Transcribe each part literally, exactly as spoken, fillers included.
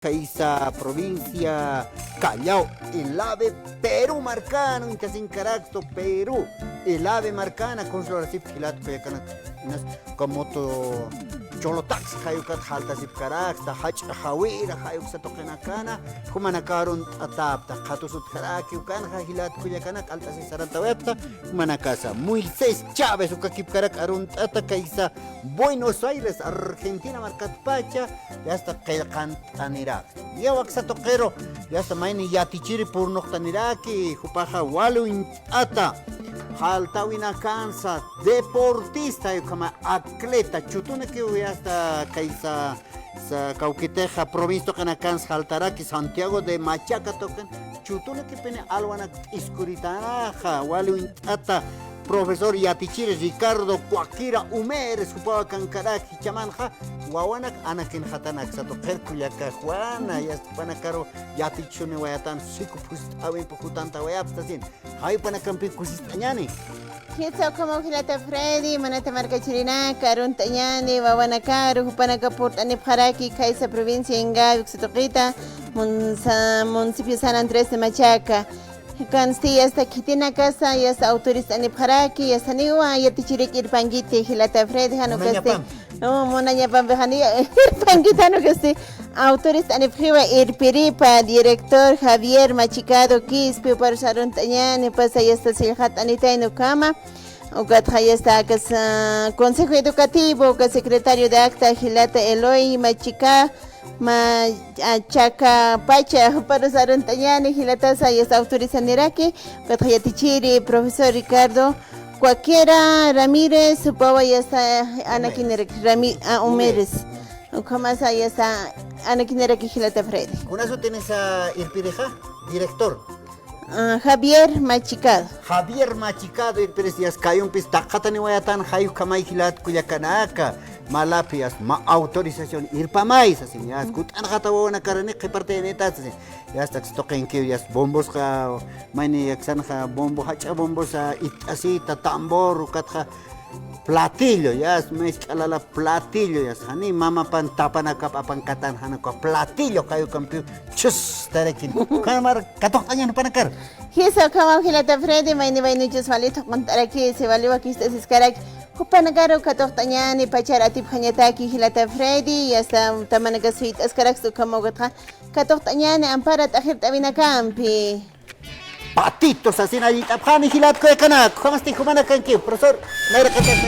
Kaysa provincia Callao, Elave, Perú markana, uñtasinkarakstu Perú, Elave markana, consularasipki jilat kullakanak, inas, como to, cholo taxi jay ukat jaltasipkarakta, jach'a jawira jay uksa tuqinakana, jumanakax arunt'atäpta, qhatusutkaraki ukanxa jilat kullakanak, alt'asi sarantawayapxta, jumanakasa. Moisés Chávez ukakipkarak arunt'ata kaysa Buenos Aires, Argentina markatpacha, yasta qillqant'anirak. Yasta aksa tuqiru, yasta mayni yatichiri purnuqtaniraki, jupaxa wali uñt'ata, jaltawinakansa, deportista, ukhama atleta, chutunikiw yasta kaysa, sa, kawkitixa provincia tuqinakansa jaltaraki, Santiago de Machaca tuqin, chutunikipini alwanak t'iskuritanaxa, wali uñt'ata, profesor yatichiri Ricardo Cuaquira Humérez, jupaw akankarak, jichhamanxa, wawanak anakinxatanaksa tuqir kullakax Juana, yasta jupanakaru yatichuniwayatan, siku phust'awimpi jutantawayapxta sasin. Jay jupanakampi kusist'añäni. Jisa, ukhamaw jilata Freddy, munata markachirinak, arunt'añäni, wawanakaru, jupanaka purt'anipxaraki, khaysa provincia Ingavi uksa tuqita, munsa-, municipio San Andrés de Machaca. Kansti yasta khitinakasa, yasta autorist'anipxaraki, yasta janiwa yatichiriki irpankiti, jilata Freddy, jan ukasti. Munañapampi. Oh, munañapampi, jani irpankiti, jan ukasti. Autorist'anipxiwa irpiripa, director Javier Machicado Quispe, juparus arunt'añäni, jupasa yasta sillqat'anitayna ukhama. Ukatxa yasta akas, ah, Consejo Educativo, uka secretario de acta, jilata Eloy Machica, Ma-, a, Chaka pacha, juparus arunt'añäni, jilatasa, yasta autorizaniraki, ukatxa yatichiri, profesor Ricardo Cuaquera Ramírez, jupawa yasta, anakiniraki, Rami-, a, Humérez. Ukhamasa, yasta, anakiniraki, jilata Freddy. Kunas utinisa irpirixa, director. Ah, Javier Machicado. Javier Machicado, irpiris yasta kayumpis taqataniwayatan, jay ukhamay jilat kullakanaka, malapi yasta mä autorización irpamay sasin, yasta kut'anxata wawanakarani qhipartayanita sasin, yasta aksa tuqinkiw, yasta bombosxa, mayni aksanxa bombo, jach'a bombosa, itt'asita, tambor, ukatxa, platillo, yasta, misk'a lala platillo, yasta, jani mamapan tapanakap apankatan, jan uka platillo, jay ukampiw, chus, tarakin. Ukhamarak, katuqt'añäni jupanakar. Jisa, ukhamaw jilata Freddy, mayni waynuchus wali thuqhunt'araki, si wali wakist'asiskaraki, jupanakaru katuqt'añäni, pachar atipxañataki, jilata Freddy, yasta, tamanaka suyt'askaraksa, ukhamaw ukatxa, katuqt'añäni, ampara t'axirt'awinakampi. Patito sasin allit'apxani jilat kullakanak, ukhamasti jumanakanki, profesor, nayraqatak.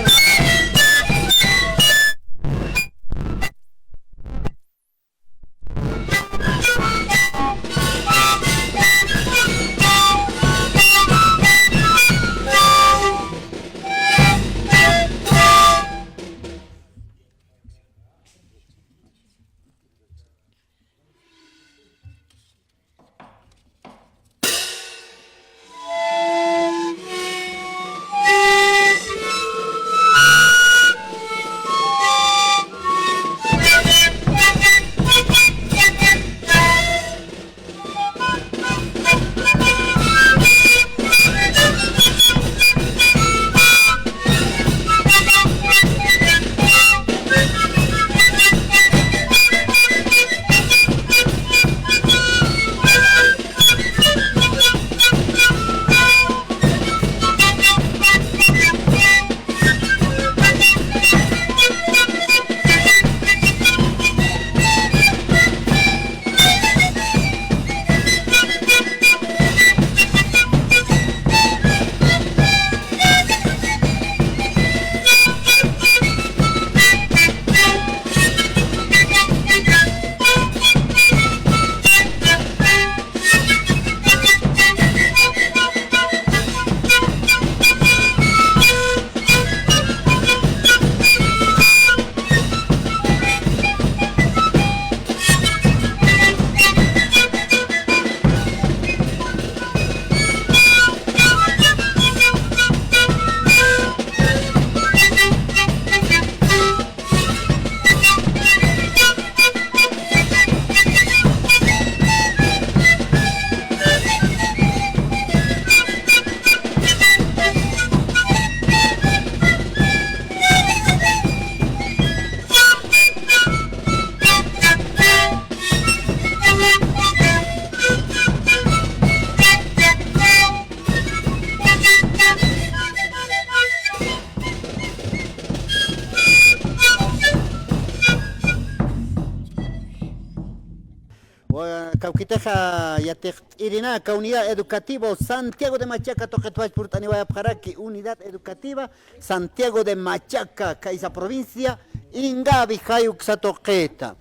Wa-, kawkitixa yatiqt'irinaka Unidad Educativa Santiago de Machaca tuqitpach purt'aniwayapxaraki, Unidad Educativa Santiago de Machaca, kaysa provincia Ingavi, jay uksa tuqita.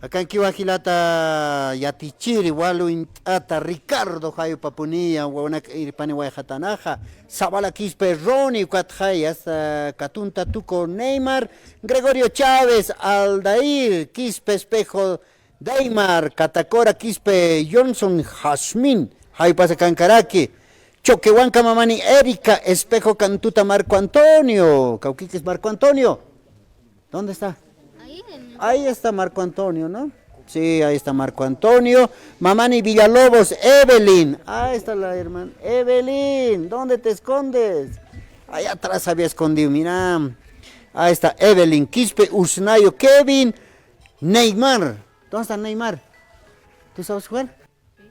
Akankiwa jilata yatichiri, wal uñt'ata Ricardo jayupapuniya, wawanak irpaniwayxatanaxa, Zavala Quispe Ronnie, ukatxay, hasta Katunta Tuco Neymar, Gregorio Chávez, Aldair Quispe Espejo, Daimar, Catacora Quispe, Johnson Jazmín, jaypasa kankaraki. Choquehuanca mamani Erika, Espejo Cantuta Marco Antonio, kawkikis Marco Antonio. ¿Dónde está? Ahí en... Ahí está Marco Antonio, ¿no? Sí, ahí está Marco Antonio. Mamani Villalobos, Evelyn. Ahí está la hermana. Evelyn, ¿dónde te escondes? Allá atrás había escondido, mira. Ahí está Evelyn, Quispe, Usnayo, Kevin, Neymar. ¿Dónde está Neymar? ¿Tú sabes jugar?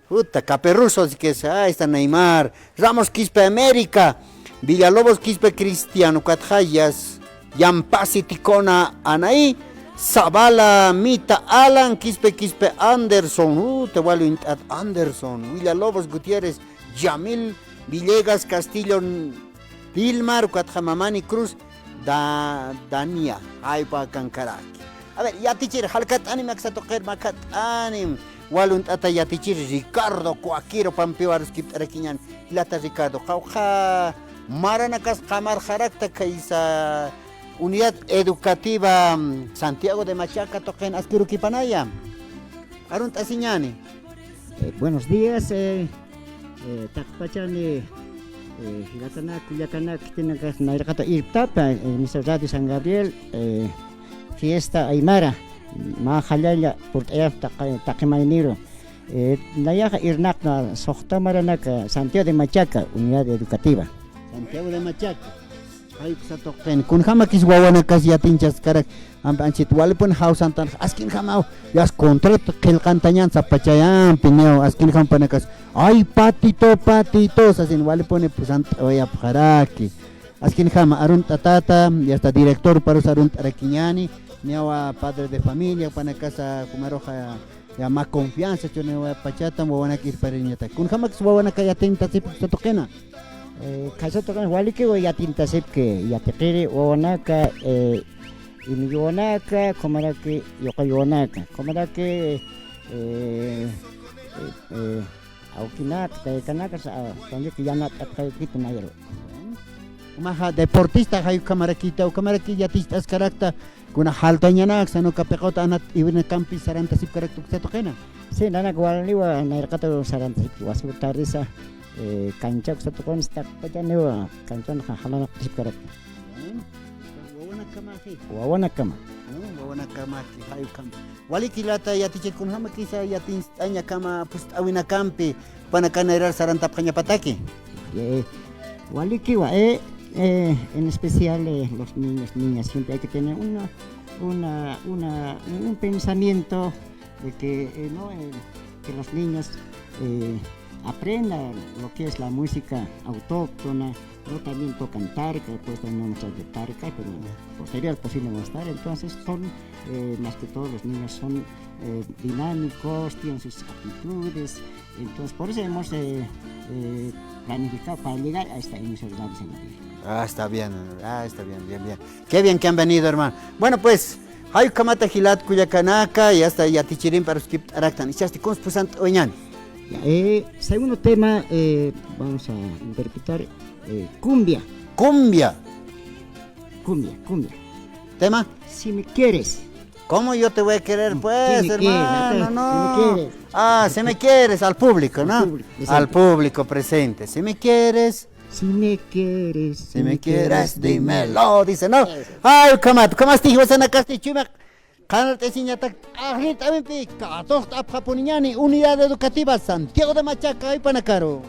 Puta, Caperruso, así que es, ahí está Neymar. Ramos Quispe América. Villalobos Quispe Cristiano, Catjayas. Yampasi Ticona Anaí. Zavala Mita Alan, Quispe Quispe Anderson. Uh, te vuelvo a Anderson. Villalobos Gutiérrez, Yamil Villegas Castillo. Dilmar, ukatxa Mamani Cruz, Da-, Dania, jaypa kankaraki. A ver, yatichir, jalkat'anim aksa tuqir, makat'anim. Wal uñt'ata yatichir, Ricardo Coaquero, pampiwa aruskipt'arakiñan. Jilata Ricardo, qawqha maranakas qamarxarakta kaysa Unidad Educativa, mm, Santiago de Machaca tuqin askirukipanaya. Arunt'asiñani. Eh, buenos días, eh, eh, taqpachani, eh, jilatana, kullakana, khitinaka, nayraqata irptapa, eh, misa Radio San Gabriel, eh, Fiesta Aymara, mä jallalla purt'ayapxta, taqi mayniru. Eh, nayaxa irnaqta suxta maranaka, Santiago de Machaca, Unidad Educativa. Santiago de Machaca. Jay uksa tuqin. Kunjamakis wawanakas yatinchaskarak, ampi anchit walipun jawsantan, askinjamaw, yas contrato qillqantañan sapachayampi, niw, askinjam panakas, "Ay, patito, patito", sasin walipuni pusant'awayapxaraki. Askinjama arunt'atata, yasta director parus arunt'arakiñani, niwa padre de familia, panakasa kumaruxa, ya mä confianza chuniwa pachatam wawanak irpariñatak. Kunjamakis wawanaka yatintasipki uksa tuqina. Eh, uksa tuqina walikiwa yatintasipki, yatiqiri wawanaka, eh, imiyuwanaka, kumaraki yuqayuwanaka, kumaraki, eh, eh, eh, awkinaka, taykanaka, sa-, kumaraki yanat'apxaykitu nayru. Umaxa deportista jay ukhamarakita, ukhamaraki yaticht'askarakta, kuna jaltañanak, sano kapiqawta anat iwinakampi sarantasipkarakta uksa tuqina. Sí, nanak waliwa nayraqata sarantasipki, wasiw tardesa, eh, kancha uksa tuqinsa taqpachaniwa, kanchanaxa jalanaqtasipkarakta. Wawanakamaxi. Wawanakama. No, wawanakamaki, jay ukham. Waliki jilata yatichir, kunjamakisa yatinst'añakama pust'awinakampi, jupanaka nayrar sarantapxañapataki. Eh, walikiwa, eh, eh, en especial, eh, los niños, niñas, siempre hay que tener una, una, una, un pensamiento de que, eh, no, eh, que los niños, eh, aprendan lo que es la música autóctona, ¿no? También tocan tarca, pues también vamos a hacer tarca, pero posterior posible va a estar. Entonces son, eh, más que todo los niños son, eh, dinámicos, tienen sus aptitudes. Entonces por eso hemos, eh, eh, planificado para llegar hasta emisor Radio San Gabriel. Ah, está bien, ah, está bien, bien, bien. Qué bien que han venido, hermano. Bueno, pues, jay ukhamata jilat kullakanaka, y hasta yatichirimpi aruskipt'araktan. Ichasti kunsa pusant'awiñan. Ya, eh, segundo tema, eh, vamos a interpretar, eh, cumbia. Cumbia. Cumbia, cumbia. Tema. Si me quieres. ¿Cómo yo te voy a querer, pues, hermano? No. Si me quieres, al público, ¿no? Al público presente. Si me quieres. Si me quieres, si me quieres, dímelo, dice, ¿no? Eso. Ay, ukhamat, ukhamasti jiwasanakasti chuyma qhanart'asiñatak, ajlit'awimpi katuqt'apxapuniñani Unidad Educativa Santiago de Machaca, jaypanakaru.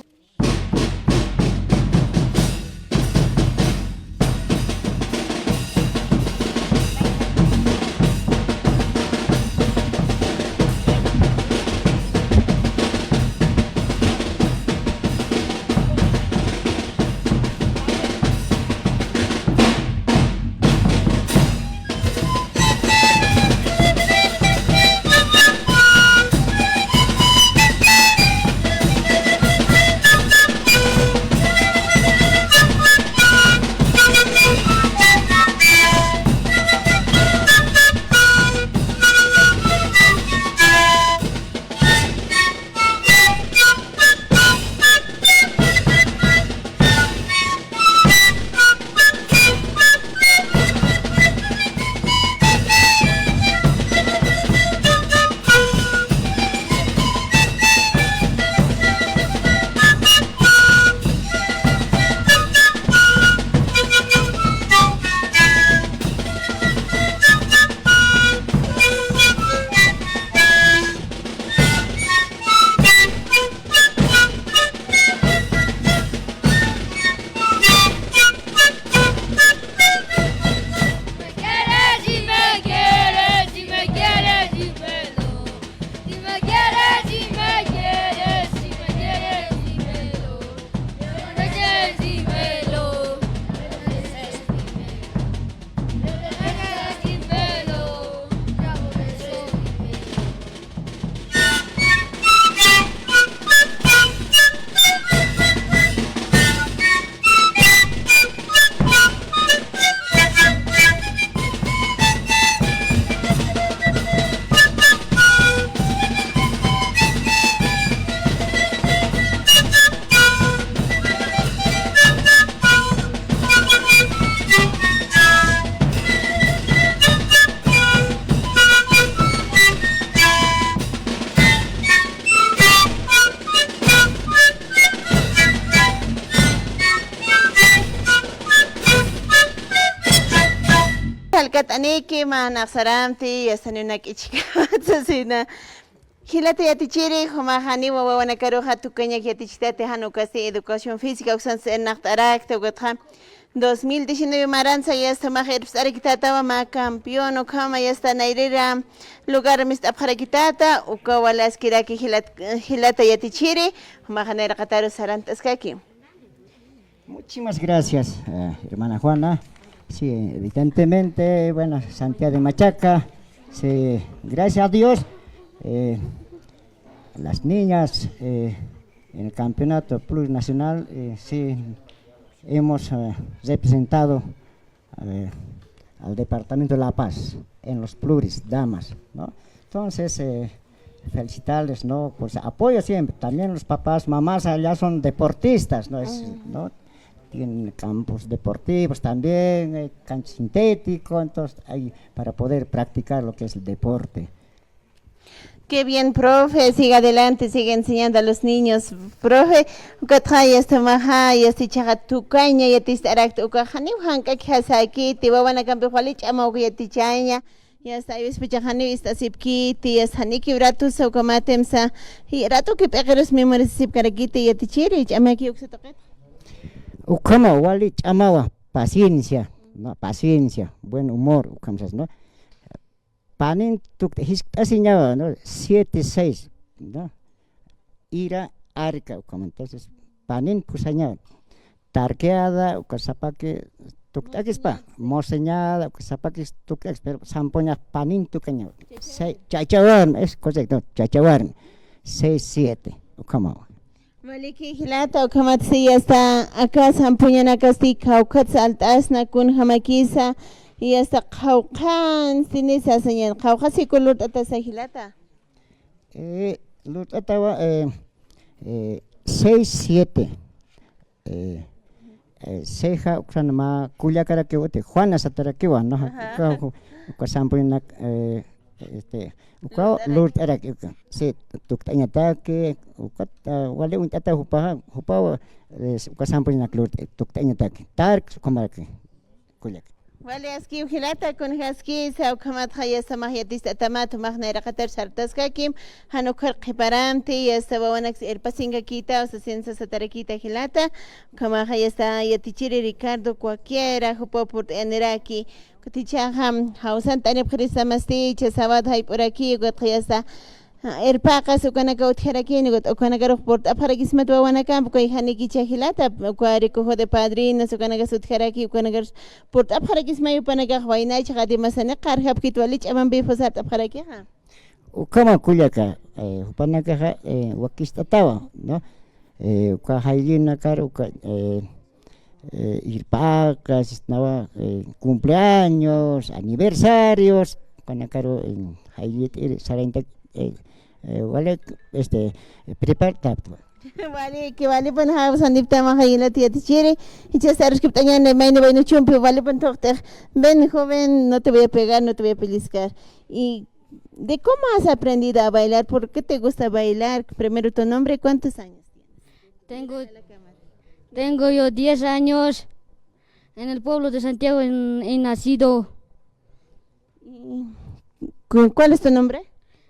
Kat'aniki, mä nax saramti, yastaniw nak ichikawat sasina. Jilata yatichiri, jumax janiwa wawanakaruxa tukañak yatichitati, jan ukasti educación física, uksan sirnaqt'arakta, ukatxa dos mil diecinueve maransa, yasta jumax irpst'arakitätawa mä campeón, ukhama yasta nayrïr lugar mist'apxarakitata, uka wali askiraki jilat-, jilata yatichiri, jumax nayraqataru sarant'askaki. Muchísimas gracias, eh, hermana Juana. Sí, evidentemente, bueno, Santiago de Machaca, sí, gracias a Dios, eh, las niñas, eh, en el campeonato plurinacional, eh, sí, hemos, eh, representado eh, al departamento de La Paz, en los pluris, damas, ¿no? Entonces, eh, felicitarles, ¿no? Pues apoyo siempre. También los papás, mamás allá son deportistas, ¿no? Es, ¿no? Tienen campos deportivos también, eh, cancha sintético, entonces, ahí para poder practicar lo que es el deporte. Qué bien, profe, siga adelante, siga enseñando a los niños. Profe, ukatxa yasta jumaxa, yasta ichaxa tukaña yatist'arakta, ukax janiw jank'akjasakiti, wawanakampix wali ch'amaw uka yatichaña, yasta aywispachax janiw ist'asipkiti, yasta janikiw ratusa ukamatimsa, y ratuki p'iqirus memorizasipkarakiti yatichiri, ch'amaki uksa tuqit. Ukhama wali ch'amawa, paciencia, ¿no? Paciencia, buen humor, ukham sas, ¿no? Panin tukt-, jiskt'asiñawa, ¿no? Siete, seis, ¿no? Ira, arka, ukhama. Entonces, panin pusañawa. Tarqueada, uka sapaki tukt'akispa. Moseñada, uka sapaki tukt'akispa. Pero sampuña panin tukañawa. Seis, chachawarmi, es correcto, chachawarmi. Seis, siete, ukhamawa. Waliki jilata, ukhamatsi yasta aka sampuñanakasti kawkhat salt'asna, kunjamakisa, yasta qhawqhansti nisa sañan, qhawqhasiku lurt'atasa jilata. Eh, lurt'atawa, eh, eh, seis, siete. Eh, eh, ceja, uksan mä kullakarakiwa, uti, Juana satarakiwa, ¿no? Ajá. Uka, uka sampuñanak, eh, este, uka lurt'araki, uka. Sí, tukt'añataki, uka, ah, wali uñt'ata jupaxa, jupawa, eh, uka sampuñanak lurt'a, tukt'añataki. Tark, ukhamaraki, kullak. Wali askiw jilata, kunjaskisa, ukhamatxa yasta jumax yatist'atamat, jumax nayraqatar sartaskakim, jan ukhar qhiparamti, yasta wawanaks irpasinkakita, o sea, ciencia satarakita jilata, ukhamaxa yasta yatichiri Ricardo Cuaquiera, jupaw purt'ayaniraki, Kutichaxa, jawsant'anipxirisamasti, icha sábado jayp'uraki, ukatxa yasta, ah, irpaqas ukanaka utjarakini, ukat ukanakarux purt'apxarakismat wawanakampi, ukay janikicha jilata, uka recojo de padrinos, ukanakas utjaraki, ukanakarus purt'apxarakismay jupanakax waynaychax, además, janiw qarjapkit wali ch'amampi sart'apxarakixa. Ukhama kullaka, eh, jupanakaxa, eh, wakist'atawa, ¿no? Eh, uka jayllinakar, uka, eh, eh, irpaqas, ist'nawa, eh, cumpleaños, aniversarios, ukanakaru, eh, jayllit, eh, sarañtak, eh, eh, wali, este, eh, prepartaptwa. Waliki, walipun jawsaniptamaxa jilata yatichiri, jichhasti aruskipt'añäni mayni waynuchumpi, walipun tuqt'ix, ven joven, no te voy a pegar, no te voy a pellizcar. Y ¿de cómo has aprendido a bailar? ¿Por qué te gusta bailar? Primero tu nombre, ¿cuántos años tienes? Tengo, tengo yo diez años. En el pueblo de Santiago en- he nacido. ¿Y cu- cuál es tu nombre?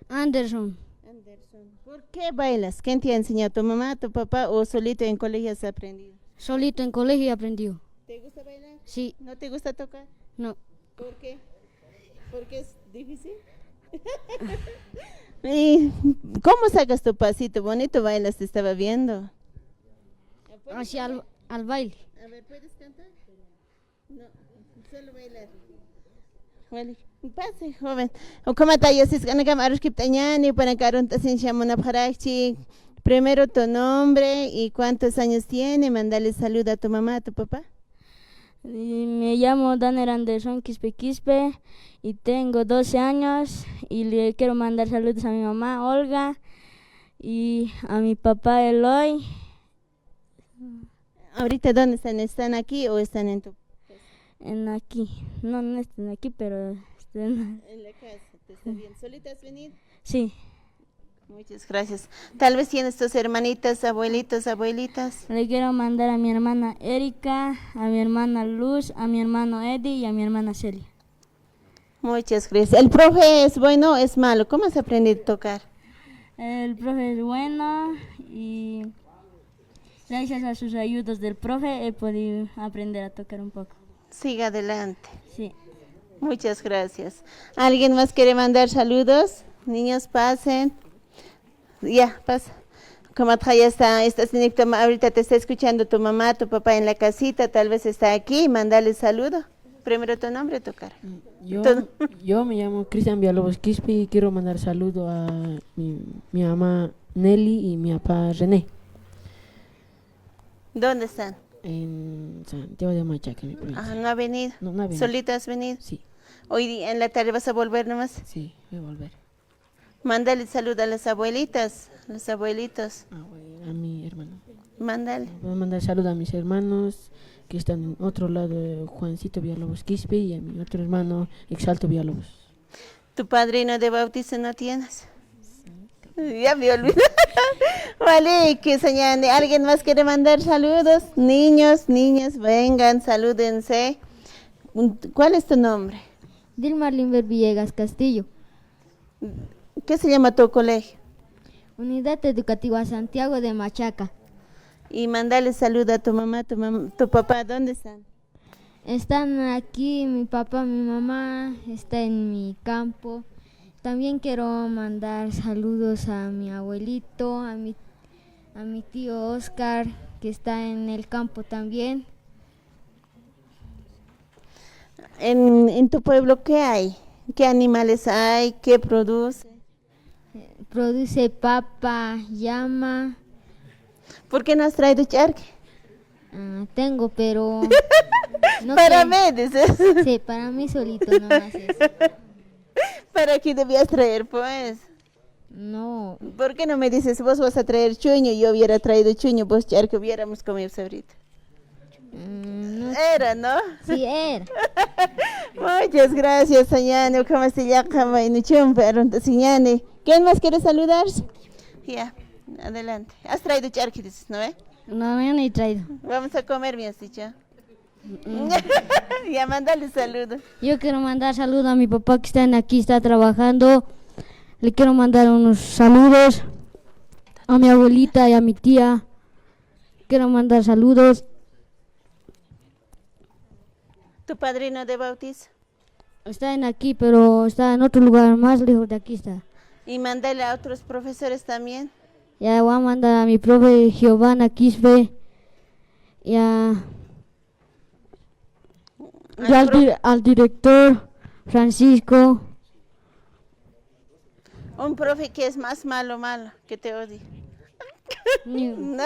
Anderson. Anderson. ¿Por qué bailas? ¿Quién te ha enseñado? ¿Tu mamá, tu papá o solito en colegio has aprendido? Solito en colegio he aprendido. ¿Te gusta bailar? Sí. ¿No te gusta tocar? No. ¿Por qué? ¿Porque es difícil? ¿Y cómo sacas tu pasito? Bonito bailas, te estaba viendo. ¿Puedes Hacia al, cantar? Al baile. A ver, ¿puedes cantar? No, solo bailar. Vale. Pase, joven. Ukhamat ayasisk'anakam aruskipt'añäni, jupanaka arunt'asiñ munapxarakchi. Primero tu nombre y cuántos años tiene. Mandale saludo a tu mamá, a tu papá. Y me llamo Daniel Anderson Quispe Quispe y tengo doce años y le quiero mandar saludos a mi mamá Olga y a mi papá Eloy. ¿Ahorita dónde están? ¿Están aquí o están en tu? En aquí. No, no están aquí, pero están. En la casa, te está bien. ¿Solita has venido? Sí. Muchas gracias. Tal vez tienes tus hermanitas, abuelitos, abuelitas. Le quiero mandar a mi hermana Erika, a mi hermana Luz, a mi hermano Eddie y a mi hermana Celia. Muchas gracias. ¿El profe es bueno o es malo? ¿Cómo has aprendido a tocar? El profe es bueno y gracias a sus ayudos del profe he podido aprender a tocar un poco. Siga adelante. Sí. Muchas gracias. ¿Alguien más quiere mandar saludos? Niños, pasen. Ya, pasa. Como ya está, estás en el toma-, ahorita te está escuchando tu mamá, tu papá en la casita, tal vez está aquí, mándale saludo. Primero tu nombre, tu cara. Yo, Todo. Yo me llamo Cristian Villalobos Quispe y quiero mandar saludo a mi, mi mamá Nelly y mi papá René. ¿Dónde están? En Santiago de Machaca, mi provincia. Ah, ¿no ha venido? No, no ha venido. ¿Solito has venido? Sí. ¿Hoy di-, en la tarde vas a volver nomás? Sí, voy a volver. Mándale saludo a las abuelitas, a los abuelitos. Ah, bueno, a mi hermano. Mándale. Voy a mandar saludo a mis hermanos que están en otro lado, Juancito Villalobos Quispe y a mi otro hermano, Exalto Villalobos. ¿Tu padrino de bautizo no tienes? Ya me olvidé. Vale, que señale. ¿Alguien más quiere mandar saludos? Niños, niñas, vengan, salúdense. ¿Cuál es tu nombre? Dilma Limber Villegas Castillo. ¿Qué se llama tu colegio? Unidad Educativa Santiago de Machaca. Y mandale saludo a tu mamá, tu mam-, tu papá, ¿dónde están? Están aquí, mi papá, mi mamá está en mi campo. También quiero mandar saludos a mi abuelito, a mi, a mi tío Oscar, que está en el campo también. En, en tu pueblo, ¿qué hay? ¿Qué animales hay? ¿Qué produce? Produce papa, llama. ¿Por qué no has traído ch'arki? Ah, tengo, pero no. Para mí, dices. Sí, para mí solito nomás es. ¿Para qué debías traer, pues? No. ¿Por qué no me dices, vos vas a traer chuño? Yo hubiera traído chuño, vos ch'arki hubiéramos comido sabrito. Mm, no sé. Era, ¿no? Sí, era. Muchas gracias, sañani. Ukhama sillaqa maynuchumpi arunt'asiñani. ¿Quién más quiere saludarse? Ya, adelante. ¿Has traído ch'arki, dices, no ve? No, yo no he traído. Vamos a comer, mi has dicho. Mm. Ya, mándale saludo. Yo quiero mandar saludo a mi papá que está en aquí, está trabajando. Le quiero mandar unos saludos a mi abuelita y a mi tía. Quiero mandar saludos. ¿Tu padrino de bautizo? Está en aquí, pero está en otro lugar más lejos de aquí está. Y mándale a otros profesores también. Ya voy a mandar a mi profe Giovanna Quispe, ya, al y al pro- dir-, al director Francisco. Un profe que es más malo, malo, que te odie. No.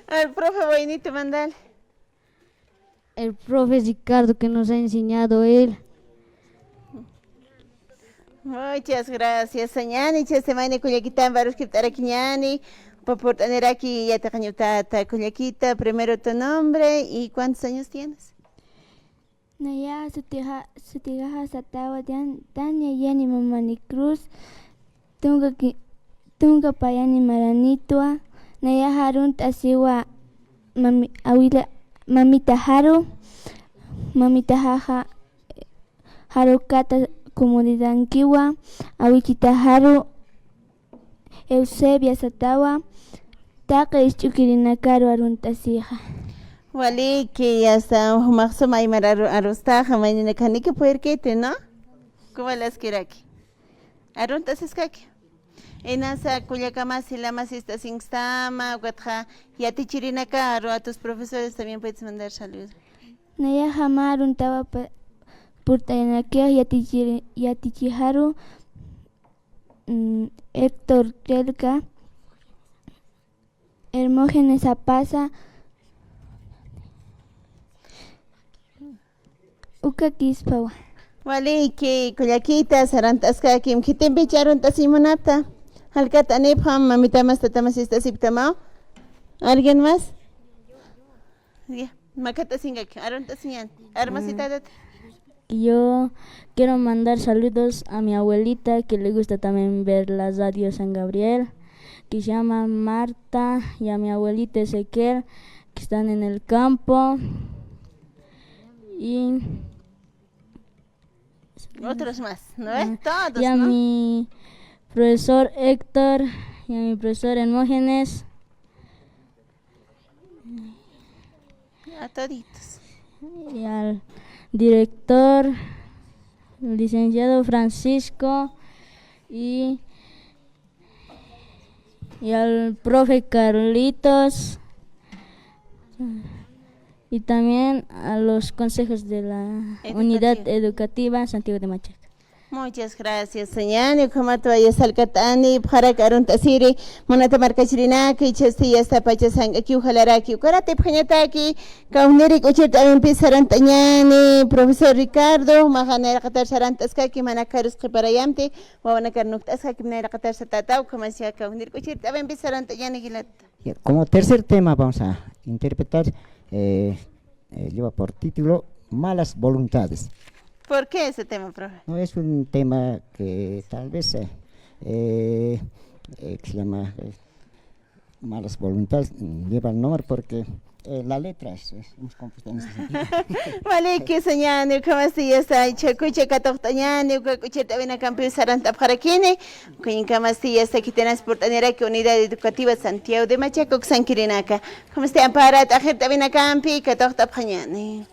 Al profe Boinito, mándale. El profe Ricardo que nos ha enseñado él. Muchas gracias, sañani. Chaysa mayni kullakitan, baruskipt'arakiñani, purt'aniraki yatiqañutata. Kullakita, primero tu nombre y cuántos años tienes. Nayaxa sutixa, sutixa satawa Dian-, Dania Yani Mamani Cruz, tunka ki-, tunka payani Maranitwa, nayaxa arunt'asiwa mami-, awila, mamita Jaru, mamita jaja, Jaru Cata comunidadkiwa, awichita Jaru, Eusebia satawa, taqi isch'ukirinakaru arunt'asixa. Waliki, yasta, jumax suma aymar aru-, arustaxa, mayninakax niki puerkiti, ¿no? ¿Cómo las kiraki? Arunt'asiskaki. Inasa kullakamasi, lamasist'asinkstama, ukatxa yatichirinakaru, a tus profesores también puedes mandar saludos. Nayaxa mä aruntawa pa-, purt'ayanakix yatichiri-, yatichixaru, mm, Héctor Chelca, Hermógenes Apaza, uka kispawa. Waliki, kullakita, sarantaskakim, khitimpicha arunt'asimunata. Jalkata anipxam, mamitamasta, tamasista, siptamaw. ¿Alguien más? Ya, makat'asinkaki, arunt'asiñan. Armasitadat. Yo quiero mandar saludos a mi abuelita, que le gusta también ver la radio San Gabriel, que se llama Marta, y a mi abuelita Ezequiel, que están en el campo. Y, Otros más, ¿no ve? Mm, todos, y a ¿no? Mi profesor Héctor, y a mi profesor Hermógenes. A toditos. Y al director, licenciado Francisco, y, y al profe Carlitos, y también a los consejos de la Educativa. Unidad Educativa Santiago de Machaca. Muchas gracias, sañäni, ukhamat waya salkat'anipxarak arunt'asiri, munata markachirinaka, jichhasti yasta pacha sank'akiw jalaraki, ukarat ipxañataki, kawknir k'uchirt'awimpi sarant'añäni, profesor Ricardo, jumaxa nayraqatar sarant'askaki, manakaru qhiparayamti, wawanakar nukt'askaki, nayraqatar satäta, ukhamasiya kawknir k'uchirt'awimpi sarant'añäni jilata. Bien, como tercer tema vamos a interpretar, eh, eh, lleva por título Malas Voluntades. ¿Por qué ese tema, profe? No, es un tema que tal vez, eh, eh, eh, que se llama, eh, Malas Voluntades, mm, lleva el nombre porque, eh, la letra es, es, hemos compuesto en ese sentido. Waliki, sañäni, ukhamasti yasta jichhakucha katuqt'añäni, uka k'uchirt'awinakampiw sarant'apxarakini, ukañkamasti yasta khitinas purt'aniraki Unidad Educativa Santiago de Machaca uksankirinaka. Ukhamasti amparat ajirt'awinakampi katuqt'apxañäni.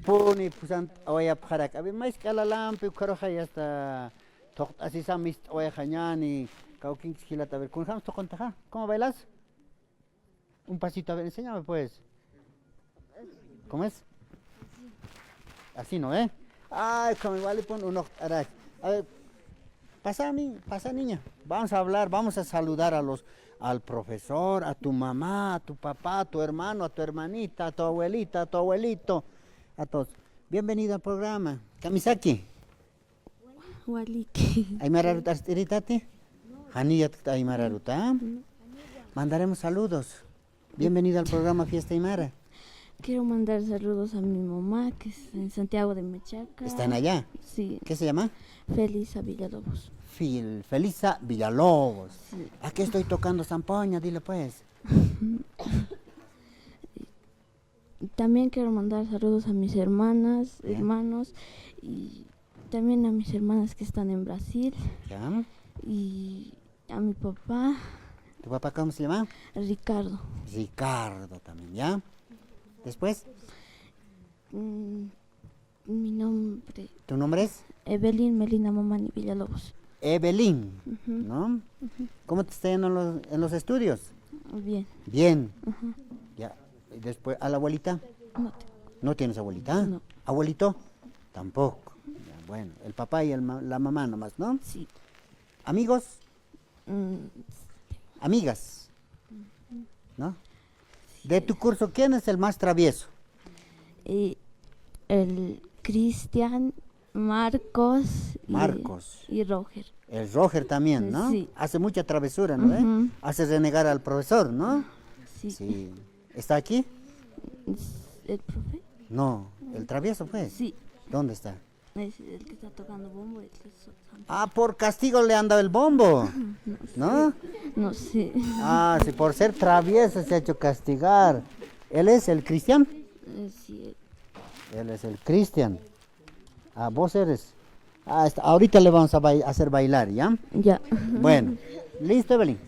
Puni pusant'awayapxarak. A ver, mask'a lalampi ukharuxa yasta thuqt'asisa mist'awayxañäni, kawkïnks jilat. A ver, kunjams thuquntaxa? ¿Cómo bailas? Un pasito, a ver, enséñame, pues. ¿Cómo es? Así, ¿no, eh? Ay, como igual le pon unoqt'arak. A ver, pasa, mi, pasa, niña. Vamos a hablar, vamos a saludar a los, al profesor, a tu mamá, a tu papá, a tu hermano, a tu hermanita, a tu abuelita, a tu abuelito, a todos. Bienvenido al programa. Kamisaki. Waliki. ¿Aymara arut arst'iritati? Janiyat aymara aruta. Mandaremos saludos. Bienvenido al programa Fiesta Aymara. Quiero mandar saludos a mi mamá, que es en Santiago de Machaca. ¿Están allá? Sí. ¿Qué se llama? Felisa Villalobos. Fil-, Felisa Villalobos. Sí. Aquí estoy tocando zampoña, dile pues. También quiero mandar saludos a mis hermanas, bien, hermanos, y también a mis hermanas que están en Brasil. Ya. Y a mi papá. ¿Tu papá cómo se llama? Ricardo. Ricardo también, ¿ya? Después. Mm, mi nombre. ¿Tu nombre es? Evelyn Melina Mamani Villalobos. Evelyn, ujú, ¿no? Ujú. ¿Cómo te está yendo en los, en los estudios? Bien. Bien. Ujú. Ya. ¿Y después a la abuelita? No te- ¿No tienes abuelita? No. ¿Abuelito? Tampoco. Ya, bueno, el papá y el ma-, la mamá nomás, ¿no? Sí. ¿Amigos? Mm. Amigas, ¿no? ¿De tu curso quién es el más travieso? Eh, el Cristian, Marcos y, Marcos. Y Roger. El Roger también, ¿no? Sí. Hace mucha travesura, ¿no ve? Ujú. Hace renegar al profesor, ¿no? Sí. Sí. ¿Está aquí? ¿El profe? No, el travieso, pues. Sí. ¿Dónde está? Es el que está tocando bombo, el que so-, Ah, por castigo le han dado el bombo, ¿no? No sé. Ah, sí, por ser travieso se ha hecho castigar. ¿Él es el Cristian? Eh, sí, él. Él es el Cristian. Ah, vos eres. Ah, está, ahorita le vamos a bai-, hacer bailar, ¿ya? Ya. Bueno, listo, Evelyn.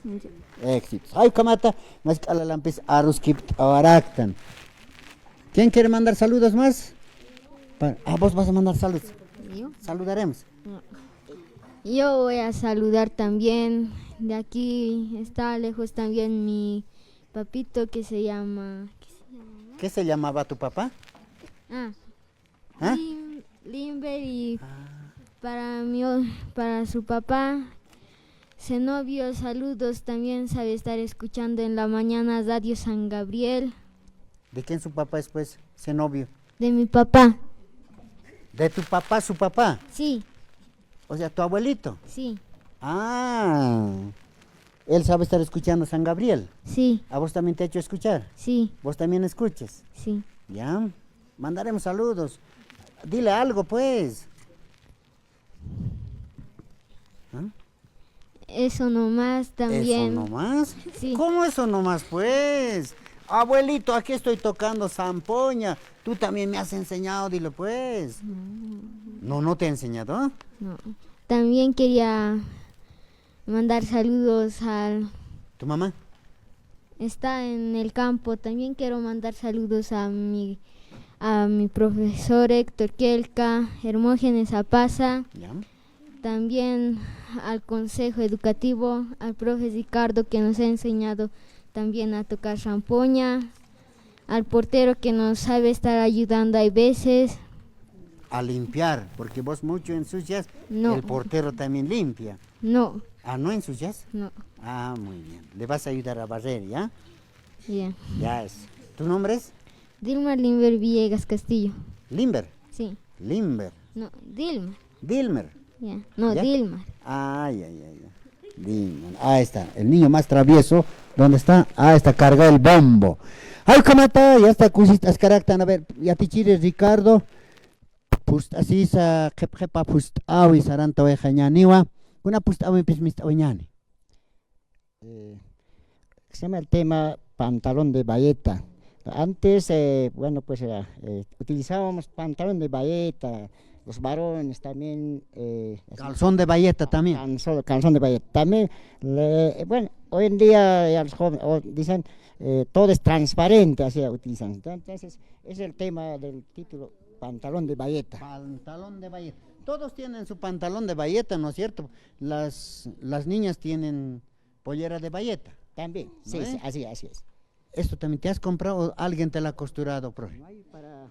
Ya. Éxitos. Ay, kamata, más que la lampis arus kip awaraktan. ¿Quién quiere mandar saludos más? Pa-, ah, vos vas a mandar saludos. ¿Yo? Saludaremos. No. Yo voy a saludar también. De aquí está lejos también mi papito que se llama, ¿qué se llama? ¿Qué se llamaba tu papá? Ah, ¿Ah? Lim-, Limber y Ah. para mi o-, para su papá, Zenobio, saludos, también sabe estar escuchando en la mañana Radio San Gabriel. ¿De quién su papá es, pues, Zenobio? De mi papá. ¿De tu papá, su papá? Sí. O sea, tu abuelito. Sí. Ah, él sabe estar escuchando San Gabriel. Sí. ¿A vos también te ha hecho escuchar? Sí. ¿Vos también escuchas? Sí. Ya. Mandaremos saludos. Dile algo, pues. ¿Ah? Eso nomás también. ¿Eso nomás? Sí. ¿Cómo eso nomás, pues? Abuelito, aquí estoy tocando zampoña. Tú también me has enseñado, dile, pues. No. ¿No, no te ha enseñado? No. También quería mandar saludos al ¿Tu mamá? Está en el campo. También quiero mandar saludos a mi, a mi profesor Héctor Kielka, Hermógenes Apaza, Ya. también al Consejo Educativo, al profe Ricardo que nos ha enseñado también a tocar zampoña, al portero que nos sabe estar ayudando hay veces. A limpiar, porque vos mucho ensucias, No. el portero también limpia. No. Ah, ¿no ensucias? No. Ah, muy bien. Le vas a ayudar a barrer, ¿ya? Bien. Ya es. ¿Tu nombre es? Dilma Limber Villegas Castillo. ¿Limber? Sí. Limber. No, Dilma. Dilmer. Ya. No, ¿Ya? Dilma. Ay, ay, ay, ay. Dilmer. Ahí está. El niño más travieso. ¿Dónde está? Ah, está cargado el bombo. Ay, kamata, ya está, kusist'askaraktan. A ver, yatichiri Ricardo. Pust'asisa, qhipqhipa pust'awi, sarantawayxañäniwa. Kuna pust'awipis mist'awiñäni. Eh, se llama el tema pantalón de bayeta. Antes, eh, bueno, pues, eh, eh, utilizábamos pantalón de bayeta, los varones también, eh, Calzón de bayeta también. Calzón, calzón de bayeta. También, le- bueno, hoy en día ya los jóvenes o- dicen, eh, todo es transparente, así utilizan. Entonces, es el tema del título, pantalón de bayeta. Pantalón de bayeta. Todos tienen su pantalón de bayeta, ¿no es cierto? Las, las niñas tienen pollera de bayeta. También, ¿No sí, es? sí, así, así es. ¿Esto también te has comprado o alguien te la ha costurado, profe? No hay para,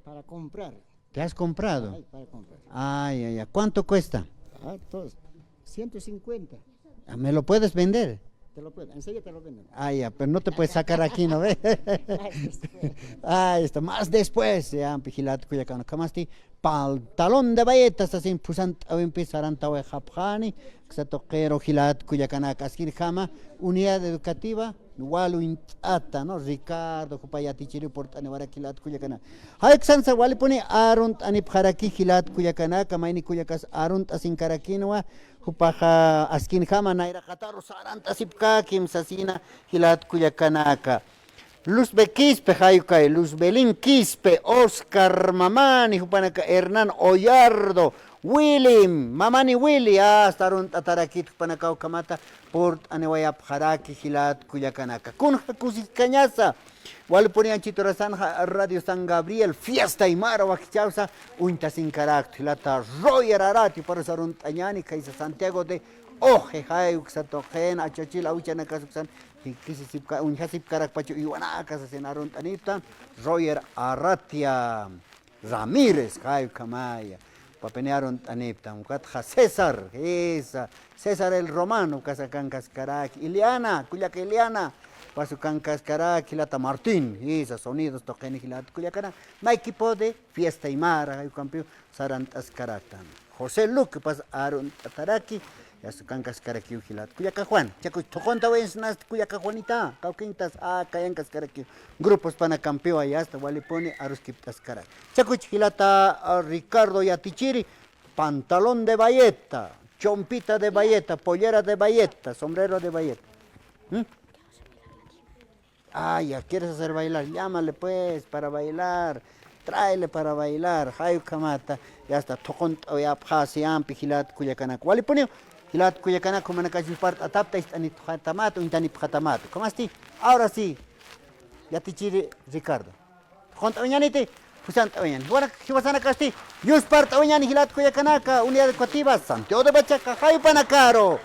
para comprar. ¿Te has comprado? Ay, para comprar. Ay, ay, ay. ¿Cuánto cuesta? Ah, todos. Ciento cincuenta. Ah, ¿me lo puedes vender? Te lo puedo, enseguida te lo vendo. Ah, ya, pero no te puedes sacar aquí, ¿no ve? Más después. Ahí está, más después, ya, vigilat, cuya cana, kamasti, Pantalón de Bayeta sasin phusant'äwimpi sarantawayxapxani, aksa tuqiru jilat kullakanaka, askinjama Unidad Educativa Walu Uñt'ata, ¿no? Ricardo, jupa yatichiriw purt'aniwaraki jilat kullakanaka. Jay uksansa walipuni arunt'anipxaraki jilat kullakanaka, mayni kullakas arunt'asinkarakinwa, jupaxa askinjama nayraqataru sarant'asipkäkim sasina jilat kullakanaka. Luzbe Quispe, jay ukay, Luzbelin Quispe, Oscar Mamani, jupanaka Hernán Ollardo, Willy, Mamani Willy, hasta arunt'atarakit jupanakaw ukhamata purt'aniwayapxaraki jilat kullakanaka. Kunja kusiskañasa, walipuni anchhit urasanxa Radio San Gabriel, Fiesta Aymara wakichäwsa uñtasinkarakta, jilata Roger Arati, juparus arunt'añäni, khaysa Santiago de Oje, jay uksa tuqin, achachil awchanakas uksan, jikisisipka, uñjasipkarakpacha uywanaka sasin arunt'anipxtan, Roger Arratia Ramírez, jay ukhamaya. Jupapini arunt'anipxtan, ukatxa César, jisa, César el Romano, ukas akankaskaraki, Ileana, kullaka Ileana, jupas ukankaskaraki, jilata Martín, jisa, sonidos tuqini jilat kullakana, mä equipo de Fiesta Aymara, jay ukampiw sarant'askaraktan. José Luque, jupas arunt'ataraki, yasta ukankaskarakiw jilat. Kullaka Juan, chakuch thuqunt'awiñansti kullaka Juanita, kawkintas, a, kayankaskarakiw. Grupospanakampiwa yasta walipuni aruskipt'askarak. Chakuch jilata, a, Ricardo yatichiri, pantalón de bayeta, chompita de bayeta, pollera de bayeta, sombrero de bayeta. ¿Mm? Ay, ya quieres hacer bailar, llámale pues para bailar, tráele para bailar, jay ukhamata, yasta thuqunt'awayapxasi ampi jilat kullakanaka. Walipuniw, jilat kullakanaka, jumanakax yuspart'atapta, ist'anipxatamata, uñtanipxatamata. ¿Cómo así? Ahora sí, yatichiri Ricardo. Thuqunt'awiñaniti, phusant'awiñan. Jiwanak, jiwasanakasti, yuspart'awiñani jilat kullakanaka, Unidad Educativa Santiago de Machaca, jay upanakaru.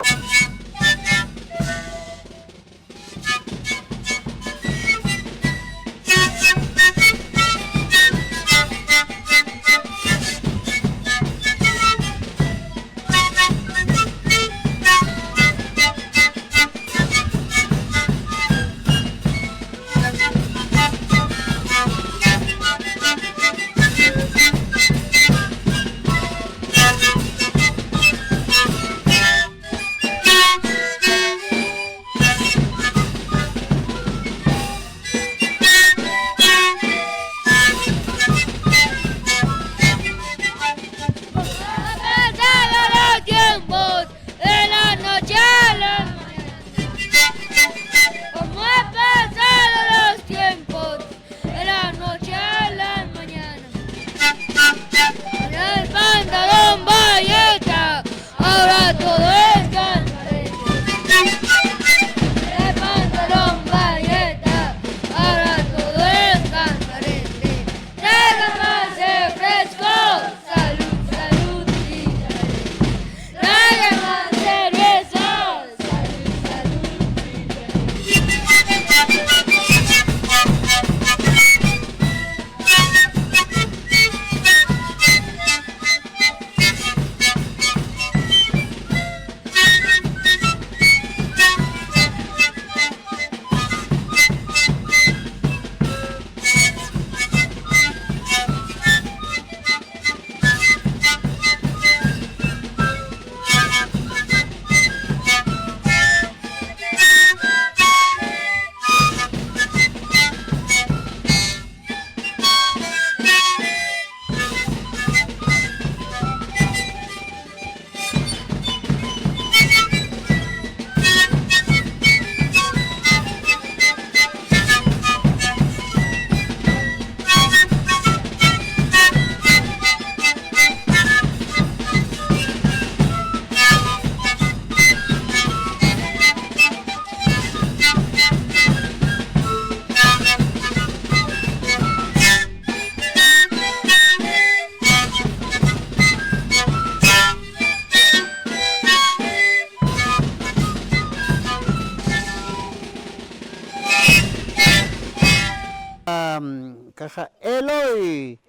Pasado los tiempos, en la noche a la mañana. Como ha pasado los tiempos, de la noche a la mañana. El pantalón bayeta, ahora todo es cantarete. El pantalón bayeta, ahora todo es cantarete. Traiga más refrescos. Salud, salud, chicharete. Traiga más cerveza. Salud, salud, chicharete. Am, kaxa Eloy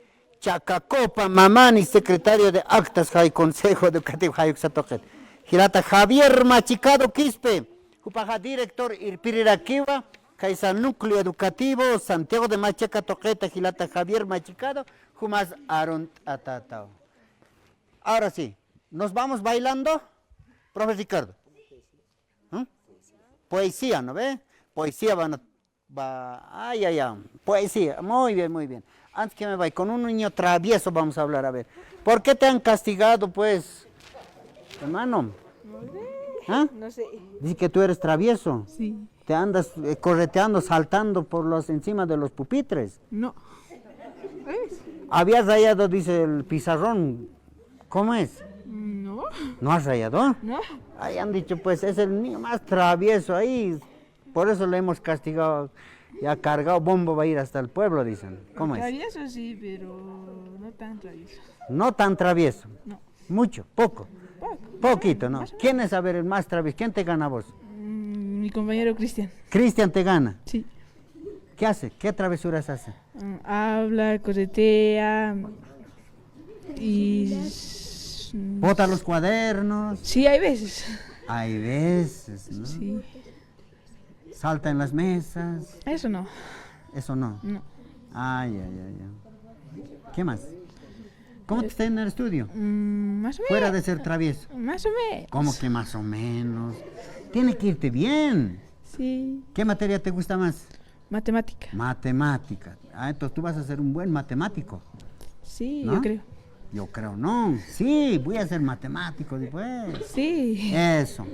Chacacopa Mamani, secretario de actas, jay Consejo Educativo, jay uksa tuqit. Jilata Javier Machicado Quispe, jupaxa director irpirirakiwa, kaysa Núcleo Educativo Santiago de Machaca tuqita, jilata Javier Machicado, Jumas arunt'atataw. Ahora sí, ¿nos vamos bailando, profe Ricardo? ¿Mm? Poesía, ¿no ve? Poesía van a, va, ay, ay, ay, poesía, muy bien, muy bien. Antes que me vaya, con un niño travieso vamos a hablar, a ver. ¿Por qué te han castigado, pues, hermano? No sé. ¿Ah? No sé. Dice que tú eres travieso. Sí. Te andas, eh, correteando, saltando por los, encima de los pupitres. No. ¿Ves? Había rayado, dice, el pizarrón. ¿Cómo es? No. ¿No has rayado? No. Ahí han dicho, pues, es el niño más travieso ahí. Por eso le hemos castigado. Ya cargado bombo va a ir hasta el pueblo, dicen. ¿Cómo es? Travieso sí, pero no tan travieso. No tan travieso. No. Mucho, poco. Poco. Poquito, ¿no? Más o menos. ¿Quién es, a ver, el más travieso? ¿Quién te gana a vos? Mm, mi compañero Cristian. Cristian te gana. Sí. ¿Qué hace? ¿Qué travesuras hace? Mm, habla, corretea y... ¿Bota los cuadernos? Sí, hay veces. Hay veces, ¿no? Sí. ¿Salta en las mesas? Eso no. Eso no. No. Ay, ay, ay, ay. ¿Qué más? ¿Cómo te está en el estudio? Mm, más o menos. Fuera de ser travieso. Más o menos. ¿Cómo que más o menos? Tiene que irte bien. Sí. ¿Qué materia te gusta más? Matemática. Matemática. Ah, entonces tú vas a ser un buen matemático. Sí, ¿no? Yo creo. Yo creo, no. Sí, voy a ser matemático después. Sí. Eso.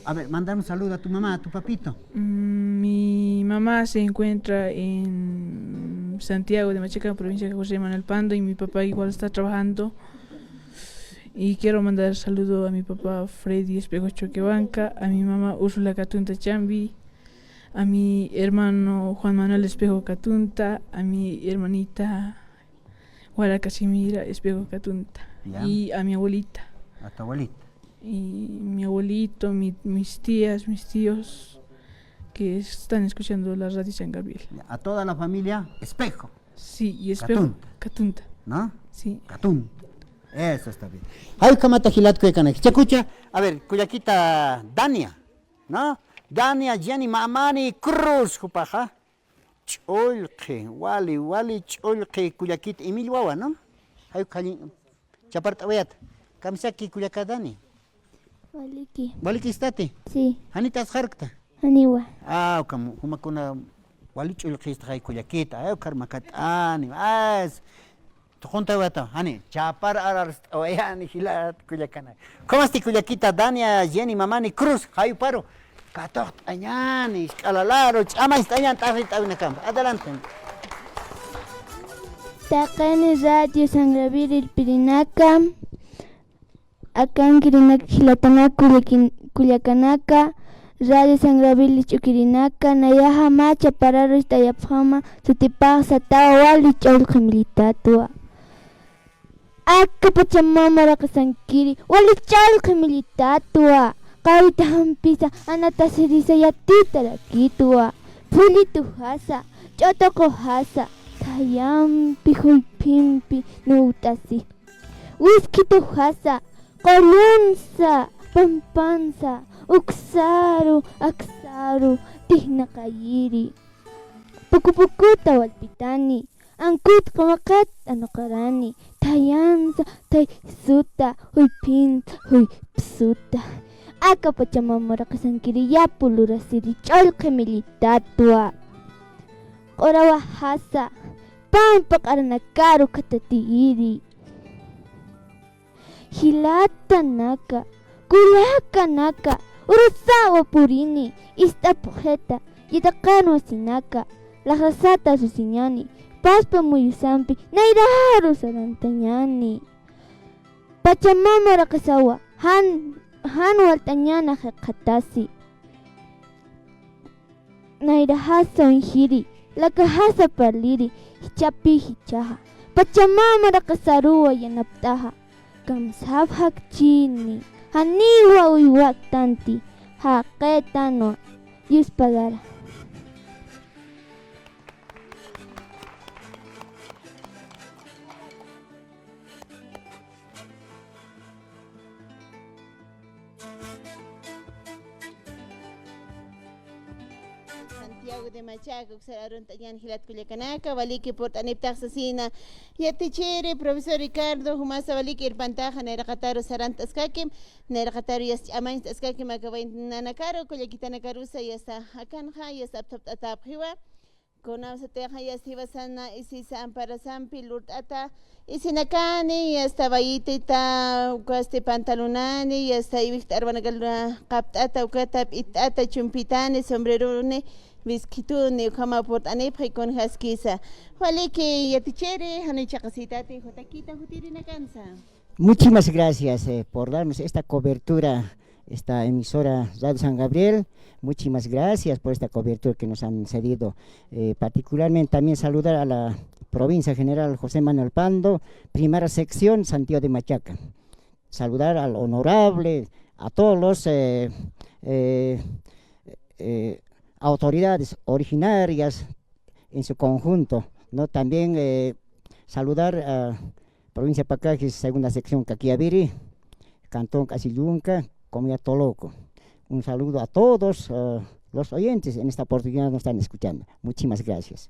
A ver, mandar un saludo a tu mamá, a tu papito. Mm, mi mamá se encuentra en Santiago de Machacán, provincia de José Manuel Pando, y mi papá igual está trabajando. Y quiero mandar saludo a mi papá Freddy Espejo Choquehuanca, a mi mamá Úrsula Catunta Chambi, a mi hermano Juan Manuel Espejo Catunta, a mi hermanita Wara Casimira Espejo Catunta, ya, y a mi abuelita. A tu abuelita. Y mi abuelito, mi, mis tías, mis tíos que están escuchando la radio San Gabriel. Ya, a toda la familia Espejo. Sí, y Espejo Catunta. Catunta. ¿No? Sí. Catunta. Eso está bien. Jay ukhamata jilat kullakanaka. Jichhakucha, a ver, kullakita Dania, ¿no? Dania Jenny Mamani Cruz jupaxa. Ch'ullqi, wali, wali ch'ullqi kullakita Emil wawa, ¿no? Jay ukhañ chapart'awayata. Kamsaki kullaka Dani. Waliki. Waliki istati? Sí. ¿Janit asxarkta? Janiwa. Ah, ukham, jumakuna wali ch'ullqista jay kullakita. Ay, ukhar makat'ani. Ay, tuquntawayata, jani, chapar ararst'awayani jilat kullakanaka. ¿Cómo esti kullakita Dania Jenny Mamani Cruz, jayuparu? Katuqt'añani, isk'alalaru, ch'amacht'añani, t'aqit'awinakama. Adelante. Taqini Radio San Gabriel irpirinaka, akankirinaka jilatanaka kullakin-, kullakanaka, Radio San Gabriel ch'ukirinaka, nayaxa mä chapar arust'ayapxama, sutipax satawa wali ch'ullqi militatwa. Aka Pachamama raqisankiri, wali ch'ullqi militatwa, qawita jampisa, anatasirisa yatitarakitwa, phullitu jasa, ch'utuqu jasa, thayampi juyphimpi nuwt'asi, wiskhitu jasa, qullunsa, pampansa, uksaru, aksaru, tijnaqayiri. Puku pukuta walpitani, ankut qumaqat anuqarani, thayansa, thaysuta, juyphinsa, juypsuta. Aka Pachamama raqisankiri, yapu lurasiri, ch'ullqi militatwa. Q'urawa jasa, pampa q'aranakaru khatatiyiri. Jilatanaka, kullakanaka, urusawa purini, ist'apxita, yataqan wasinaka, laxrasata susiñani, paspa muyusampi, nayraru sarantañani. Pachamama raqisawa, jan, jan walt'añana jikxatasi. Nayrajasa uñjiri, lakajasa parliri, jichhapi jichhaxa. Pachamama raqisaruwa yanapt'axa. Kamsap jakchini, janiwa uywaktanti, jaqïtanwa, yuspagara. Santiago de Machaca, uksar arunt'añan jilat kullakanaka, waliki purt'aniptax sasina. Yatichiri, profesor Ricardo, jumasa waliki irpantaxa, nayraqataru sarant'askakim, nayraqataru yasta ch'amañt'askakim, aka waynanakaru, kullakitanakarusa, yasta akanxa, yasta apthapt'atäpxiwa. Kunawsatixa yasta jiwasana, isisa amparasampi lurt'ata, isinakani, yasta bayitita, ukasti pantalonani, yasta iwixt'arwanakal qapt'ata, ukata p'itt'ata, chumpitani, sombreroni, wiskituni, ukhama purt'anipxi kunjaskisa. Waliki yatichiri, jani chaqasitati, jutakita jutirinakansa. Muchísimas gracias, eh, por darnos esta cobertura, esta emisora Radio San Gabriel. Muchísimas gracias por esta cobertura que nos han cedido. Eh, particularmente también saludar a la provincia general José Manuel Pando, primera sección Santiago de Machaca. Saludar al honorable, a todos los, eh, eh, eh, autoridades originarias en su conjunto, ¿no? También, eh, saludar a provincia Pacajes, segunda sección Caquiaviri, cantón Casillunca, comunidad Toloco. Un saludo a todos, eh, los oyentes en esta oportunidad nos están escuchando. Muchísimas gracias.